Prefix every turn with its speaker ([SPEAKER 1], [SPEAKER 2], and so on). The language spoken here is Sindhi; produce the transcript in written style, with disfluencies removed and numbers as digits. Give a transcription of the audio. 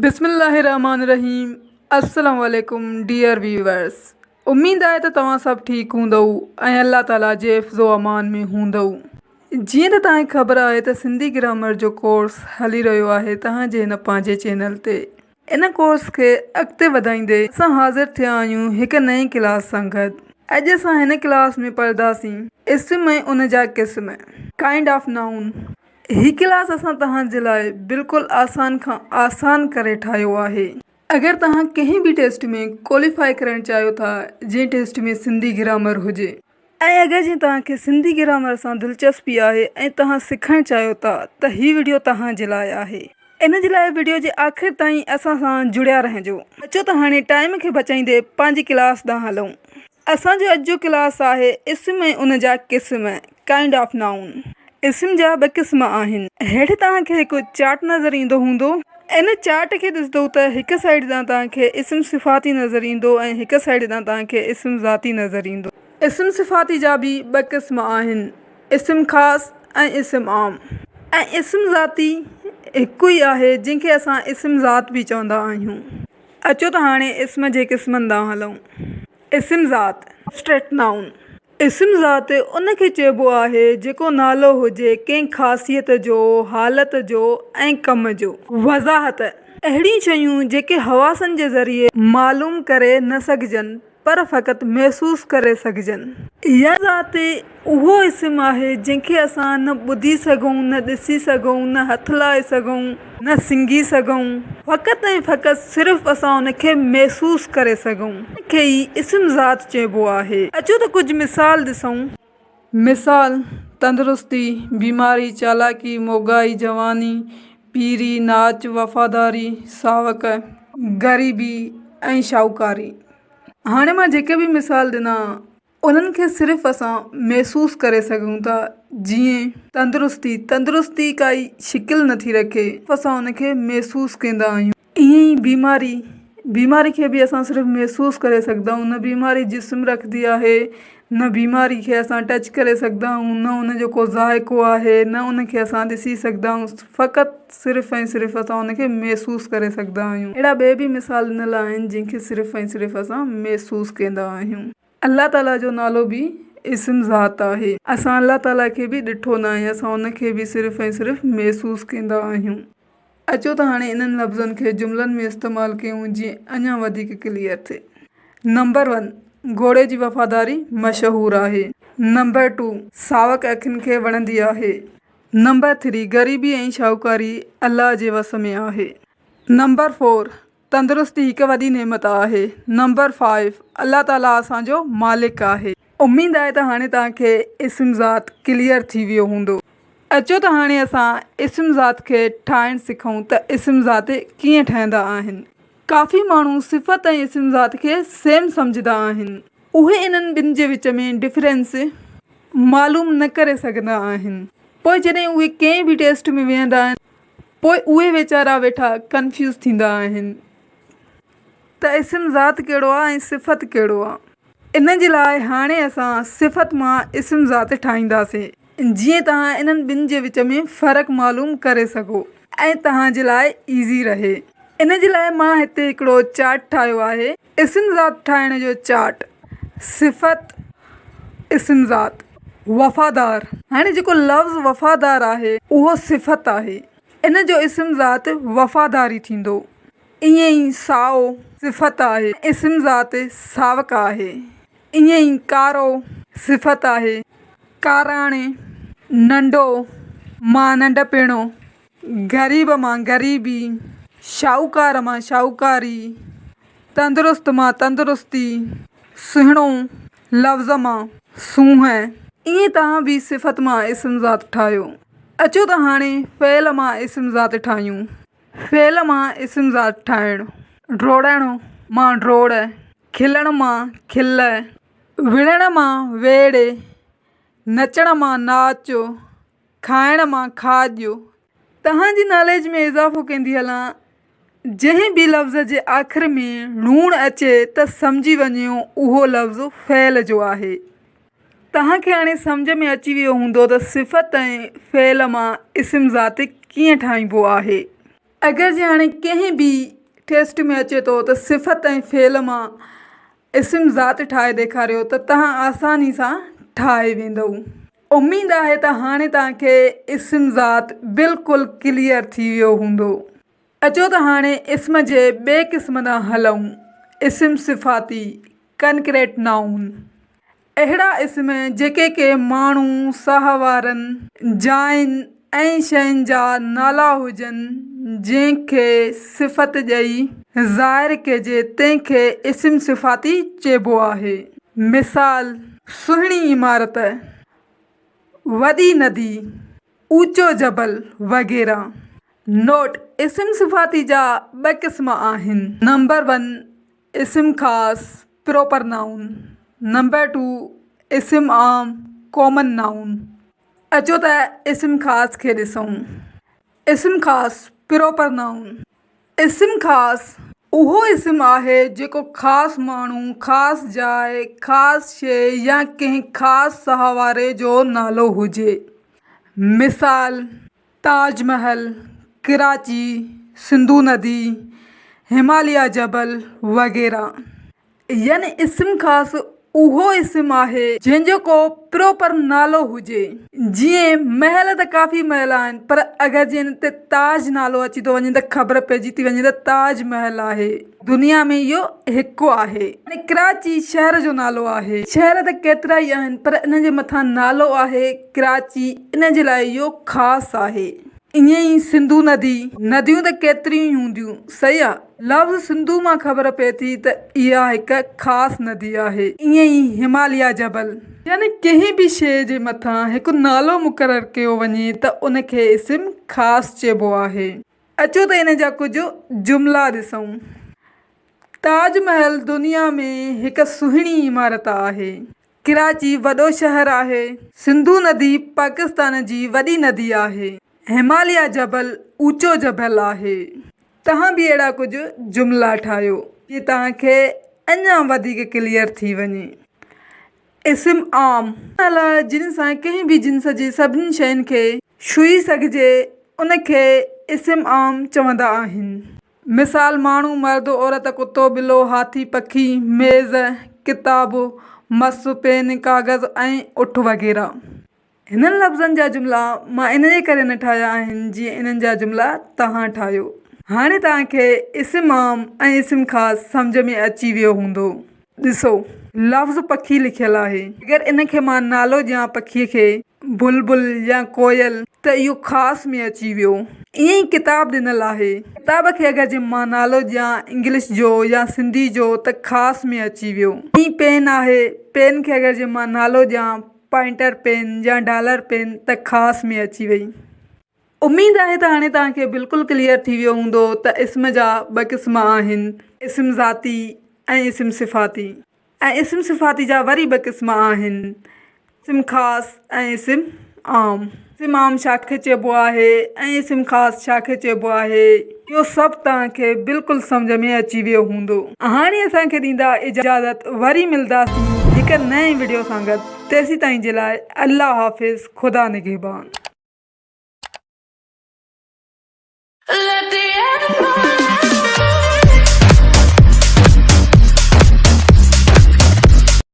[SPEAKER 1] بسم الله الرحمٰن الرحيم السلام عليڪم ڊيئر ويورس اميد آهي ته توهان سڀ ٺيڪ هوندؤ ۽ الله تعالي جي حفظ و امان ۾ هوندؤ جيئن ته توهان کي خبر آهي ته سنڌي گرامر جو ڪورس هلي رهيو آهي توهان جي هن پنهنجي چينل تي ان ڪورس کي اڳتي وڌائيندي اسان حاضر ٿيا آهيون هڪ نئين ڪلاس سان گڏ اڄ اسان هن ڪلاس ۾ پڙهنداسين اسم ۽ ان جا قسم Kind of Noun. He class اسان توهان جي لاء بلڪل آسان کان آسان ڪري ٺاهيو آهي. اگر توهان ڪنهن به ٽيسٽ ۾ ڪواليفائي ڪرڻ چاهيو ٿا جنهن ٽيسٽ ۾ سنڌي گرامر هجي. ۽ اگر جي توهان کي سنڌي گرامر سان دلچسپي آهي ۽ توهان سکڻ چاهيو ٿا ته هي وڊيو توهان جي لاء آهي. ان جي لاء وڊيو جي آخر تائين اسان سان جڙيا رهجو. اچو ته هاڻي ٽائيم کي بچائيندي پنهنجي ڪلاس ڏانهن هلون. اسان جو اڄ جو ڪلاس آهي اسم ۽ ان جا قسم، Kind of Noun. اسم جا ٻه قسم آهن. هيٺ توهان کي هڪ چارٽ نظر ايندو هوندو. ان چارٽ کي ڏسندو ته هڪ سائيڊ ڏانهن توهان کي اسم صفاتي نظر ايندو ۽ هڪ سائيڊ ڏانهن توهان کي اسم ذاتي نظر ايندو. اسم صفاتي جا به ٻه قسم آهن، اسم خاص ۽ اسم عام. ۽ اسم ذاتي هڪ ئي آهي جنهن کي اسان اسم ذات به چوندا آهيون. اچو ته هاڻي اسم جي قسمن ڏانهن هلون. اسم ذات، Abstract Noun، اسم ذات ان کي چئبو آهي جيڪو نالو هجي ڪنهن خاصيت جو، حالت جو ۽ ڪم جو. وضاحت، اهڙيون شيون جيڪي حواسن جي ذريعي معلوم ڪري نه سگهجن پر فقط محسوس ڪري سگهجن. يا ذات اهو اسم آهي جنهن کي اسان نه ٻڌي سگهون، نه ڏسي سگهون، نه هٿ لائي سگهون، نه سنگهي سگهون، فقط ۽ فقط صرف اسان ان کي محسوس ڪري سگهون، ان کي ئي اسم ذات چئبو آهي. اچو ته ڪجهه مثال ڏسون. مثال، تندرستي، بيماري، چالاڪي، موڳائي، جواني، پيري، ناچ، وفاداري، ساوڪ، غريبي ۽ شاهوڪاري. هاڻي مان جيڪي به مثال ڏنا انهن کي صرف اسان محسوس ڪري سگهون ٿا جيئن تندرستي، تندرستي ڪائي شڪل نٿي رکي اسان ان کي محسوس ڪندا آهيون ائين ئي بيماري، بيماري کي به اسان صرف محسوس ڪري سگهندا آهيون نه بيماري جسم رکندي آهي نه بيماري کي اسان ٽچ ڪري سگهندا آهيون نه ان جو ڪو ذائقو آهي نه ان کي اسان ڏسي سگهندا آهيون فقط صرف ۽ صرف اسان ان کي محسوس ڪري سگهندا آهيون اهڙا ٻئي به مثال ڏنل آهن جن کي صرف ۽ صرف اسان محسوس ڪندا آهيون. الله تعاليٰ جو نالو به اسم ذات آهي. اسان الله تعاليٰ کي به ڏٺو ناهي، اسان ان کي به صرف ۽ صرف محسوس ڪندا آهيون. اچو ته هاڻي انهن لفظن کي جملن ۾ استعمال ڪيون جيئن اڃا وڌيڪ ڪليئر ٿئي. نمبر ون، گهوڙي جي وفاداري مشهور آهي. نمبر ٽو، ساوڪ اکين کي وڻندي آهي. نمبر ٿري، غريبي ۽ شاهوڪاري الله جي وس ۾ آهي. نمبر فور، تندرستي هڪ وڏي نعمت آهي. نمبر فائيو، الله تعاليٰ اسان جو مالڪ آهي. اميد آهي ته هاڻي توهان کي اسم ذات ڪليئر ٿي ويو هوندو. اچو ته هاڻي اسان اسم ذات کي ٺاهڻ سکون ته اسم ذات ڪيئن ٺهندا آهن. ڪافي ماڻهو صفت ۽ اسم ذات کي سيم سمجهندا آهن. اهي انهن ٻن جي وچ ۾ ڊفرنس معلوم نه ڪري سگهندا آهن. پوء جڏهن اهي ڪنهن به ٽيسٽ ۾ ويهندا آهن. پوء اهي ويچارا ويٺا ڪنفيوز ٿيندا آهن ته اسم ذات ڪهڙو آ ۽ صفت ڪهڙو آ. ان جي لاء هاڻي اسان صفت مان اسم ذات ٺاهينداسين جيئن توهان انهن ٻن جي وچ ۾ فرق معلوم ڪري سگهو ۽ توهان جي لاء ايزي رهي. ان جي لاء مان هتي هڪڙو چارٽ ٺاهيو آهي. اسم ذات ٺاهڻ جو چارٽ، صفت، اسم ذات، وفادار. هاڻي جيڪو لفظ وفادار آهي اهو صفت آهي ان جو اسم ذات وفاداري ٿيندو. ائين ئي سائو صفت آهي اسم ذات ساوڪ آهي. ائين ئي ڪارو صفت آهي ڪاراڻي، ننڍو مان ننڍپڻو. غريب مان غريبي، شاهوڪار مان شاهوڪاري، تندرست مان تندرستي، سهڻو لفظ مان سونهن. ائين توهان به صفت مان اسم ذات ٺاهيو. اچو ته هاڻي فعل مان اسم ذات ٺاهيون. فعل مان اسم ذات ٺاهڻ. ڊوڙڻ مان ڊوڙ، کلڻ مان کل، وڙهڻ مان ويڙهه، نچڻ مان ناچ، کائڻ مان کاڄ. توهان جي ناليج ۾ اضافو ڪندي هلان، جنهن به لفظ جي آخر ۾ ڻوڻ اچي ته سمجهي وڃو اهو لفظ فعل جو آهي. توهان کي هاڻي سمجهه ۾ اچي ويو هوندو ته صفت ۽ فعل مان اسم ذات ڪيئن ٺاهبو آهي. اگر جي هاڻي ڪنهن به ٽيسٽ ۾ اچي ٿو ته صفت ۽ فعل مان اسم ذات ٺاهي ڏيکاريو ته توهان آساني سان ٺاهي ويندؤ. اميد آهي ته هاڻي توهان کي اسم ذات بلڪل ڪليئر ٿي ويو هوندو. اچو ته هاڻي اسم جي ٻئي قسم ڏانهن هلون، اسم صفاتي، Concrete Noun. اهڙا اسم جيڪي ڪي ماڻهو، ساهوارن، جاين ۽ شين جا نالا هجن، جنهن کي صفت ڏئي ظاهر ڪجي تنهن کي اسم صفاتي چئبو آهي. مثال، سهڻي عمارت، وڏي ندي، اوچو جبل وغيره. نوٽ، اسم صفاتي جا ٻه قسم آهن. نمبر ون، اسم خاص، Proper Noun، number two, اسم عام، Common Noun. اچو ته اسم خاص کي ڏسون. اسم خاص، Proper Noun، اسم خاص اهو اسم آهي جيڪو خاص ماڻهو، خاص جاء، خاص شيء يا ڪنهن خاص ساهواري جو نالو هجي. مثال، تاج محل، ڪراچي، سنڌو ندي، هماليه جبل وغيره. يعني اسم خاص اهو اسم آهي جنهن جو ڪو پراپر نالو هجي. جيئن محل ته ڪافي محل آهن پر اگر جي ان تي تاج نالو اچي ٿو وڃي ته خبر پئجي ٿي وڃي ته تاج محل آهي. دنيا ۾ اهو هڪ آهي. يعني ڪراچي شهر جو نالو آهي. شهر ته ڪيترائي آهن پر ان جي مٿان نالو آهي ڪراچي ان جي لاء اهو خاص آهي. ائين ئي سنڌو ندي، نديون ته ڪيتريون ئي هونديون، صحيح آ. لفظ سنڌو مان خبر پئي ٿي ته اها هڪ خاص ندي آهي. ائين ئي هماليه جبل. يعني ڪنهن به شيء جي مٿان هڪ نالو مقرر ڪيو وڃي ته ان کي اسم خاص چئبو آهي. اچو ته ان جا ڪجهه جملا ڏسون. تاج محل دنيا ۾ هڪ سهڻي عمارت آهي. ڪراچي وڏو شهر آهي. سنڌو ندي پاڪستان جي وڏي ندي آهي. هماليه جبل اوچو جبل آهي. توهان به اهڙا ڪجهه جملا ٺاهيو جيئن توهان کي اڃا وڌيڪ ڪليئر ٿي وڃي. اسم عام نالا جن سان ڪنهن به جنس جي سڀني شين کي ڇهي سگهجي ان کي اسم عام چوندا آهن. مثال، ماڻهو، مرد، عورت، ڪتو، ٻلو، هاٿي، پکي، ميز، ڪتاب، مس، پين، ڪاغذ ۽ اٺ وغيره. هنن لفظن جا جملا مان ان جي ڪري نه ٺاهيا آهن جيئن انهن جا جملا توهان ٺاهيو. هاڻي توهان کي اسم عام ۽ اسم خاص سمجهه ۾ اچي ويو هوندو. ڏسو، لفظ پکي لکيل آهي. اگر ان کي مان نالو ڏيان پکيء کي بلبل يا ڪوئل ته اهو خاص ۾ اچي ويو. ائين ئي ڪتاب ڏنل آهي. ڪتاب کي اگر جي مان نالو ڏيان انگلش جو يا سنڌي جو ته خاص ۾ اچي ويو. ائين ئي پين آهي. پين کي اگر جي مان نالو ڏيان پوائنٽر پين يا ڊالر پين ته خاص ۾ اچي وئي. اميد آهي ته هاڻي توهان کي بلڪل ڪليئر ٿي ويو هوندو ته اسم جا ٻه قسم آهن، اسم ذاتي ۽ اسم صفاتي ۽ اسم صفاتي جا وري ٻه قسم آهن، اسم خاص ۽ اسم عام. اسم عام ڇا کي چئبو آهي ۽ اسم خاص ڇا کي چئبو آهي، اهو سڀ توهان کي بلڪل سمجهه ۾ اچي ويو هوندو. هاڻي اسان کي ڏيندا اجازت وري ملداسين هڪ نئين وڊيو سان گڏ تيسيتائين جي لاء الله حافظ خدا نگهبان.